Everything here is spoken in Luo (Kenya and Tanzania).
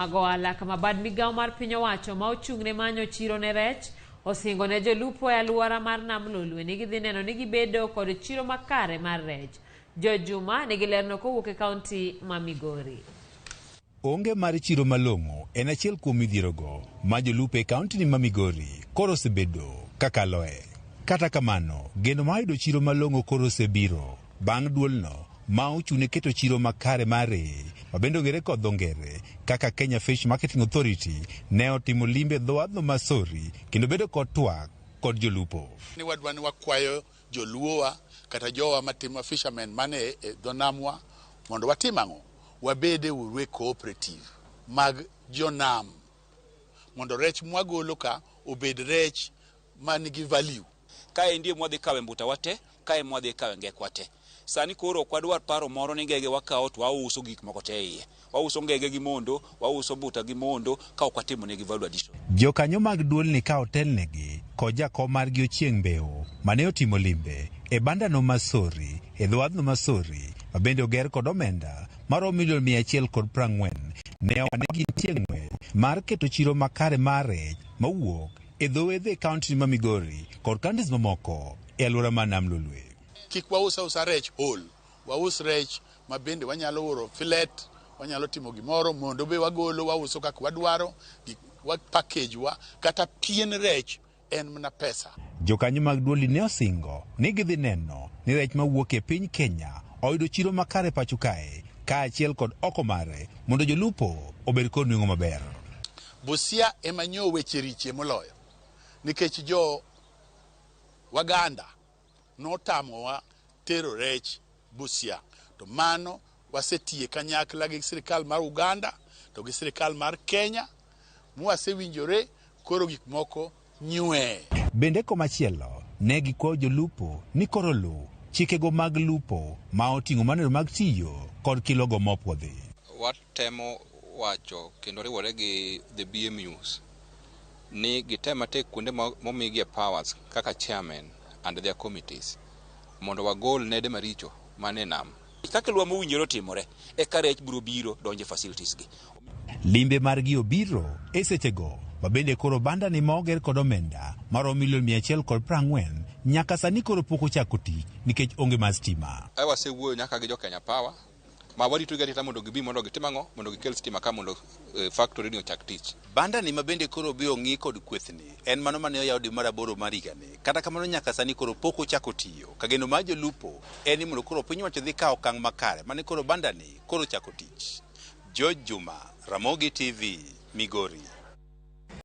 Mag ohala kama bad migawo mar piny owacho ma ochung' ne manyo chiro ne rech osingo ne jolupo e alwora mar Nam Lolwe ni gidhi neno ni gibedo kod chiro makare mar rech. George Juma nigi lerno kowuok e kaunti ma Migori. Onge mar chiro malong'o en achiel kuom midhierogo ma jolupo e kauntini ma Migori koro osebedo kakaloe. Kata kamano, geno mar yudo chiro malong'o koro osebiro bang' duolno ma ochung' ne keto chiro makare mar rech ma bende ong'ere kod dho ngere kaka Kenya Fish Marketing Authority ne otimo limbe e dho wadhno ma Sori kendo bedo kod twak kod jolupo. Ni wadwa ni wakwayo joluowa kata jowa matimo fishermen mane e dho namwa mondo watim ang'o? Wabede uru e cooperative mag jonam mondo rech mwagolo ka obed rech manigi value. Kaendi ema wadhi kawe mbuta wa te, kae ema wadhi kawe ngekwa te. Sani koro ok wadwar paro moro ni ngege wakawo to wauso gik moko te iye. Wauso ngege gi mondo, wauso mbuta gi mondo ka ok watimo negi value addition. Jokanyo mag duolni ka otelnegi kod jakom margi Ochieng' Mbeu mane otimo limbe e bandano ma Sori e dho wadhno ma Sori ma bende oger kod omenda maromo milion 140 ne owacho ni gintie ng'wech mar keto chiro makare mar rech mawuok e dho wedhe e kaunti ma Migori kod counties mamoko e alwora mar Nam Lolwe. Kik waus ausa rech whole, waus rech ma bende wanyalo oro fillet, wanyalo timo gimoro mondo be wagolo wauso kaka wadwaro, wa package wa kata pien rech en mana pesa. Jokanyo mag duoli ne osingo ni gidhi neno ni rech mawuok e piny Kenya oyudo chiro makare pacho kae kaachiel kod oko mare mondo jolupo obed kod nweng'o maber. Busia ema nyo weche richie moloyo nikech jo Waganda notamowa tero rech Busia to mano wasetiye kanyakla gi sirikal mar Uganda to gi sirikal mar Kenya mwasewinjore koro gik moko nywe. Bende komachielo ne gikwayo jolupo ni koro luw chikego mag lupo ma oting'o maneno mag tiyo kod kilogo mopuodhi. Watemo wacho kendo riwore gi the BMUs ni gitem matek kuonde momigie powers kaka chairman and their committees mondo wagol nede maricho mane nam. Kaka lwa mowinjore otimore, eka rech biro biro donjo e facilities gi. Limbe margi obiro e sechego ma bende koro bandani ma oger kod omenda maromo milion 140 nyaka sani koro pok ochako tich nikech onge mar stima. Ai wasewuoyo nyaka gi jo Kenya Power ma warito gi arita mondo gibi mondo gitim ang'o mondo gikel stima ka mondo factory ni ochak tich. Bandani ma bende koro obiro ng'i kod kwethni en mano mane oyaw dwe mar aboro mar higani. Kata kamano nyaka sani koro pok ochako tiyo. Ka geno mar jolupo en ni mondo koro piny owacho dhi kawo okang' makare mane koro bandani koro ochako tich. George Juma, Ramogi TV, Migori.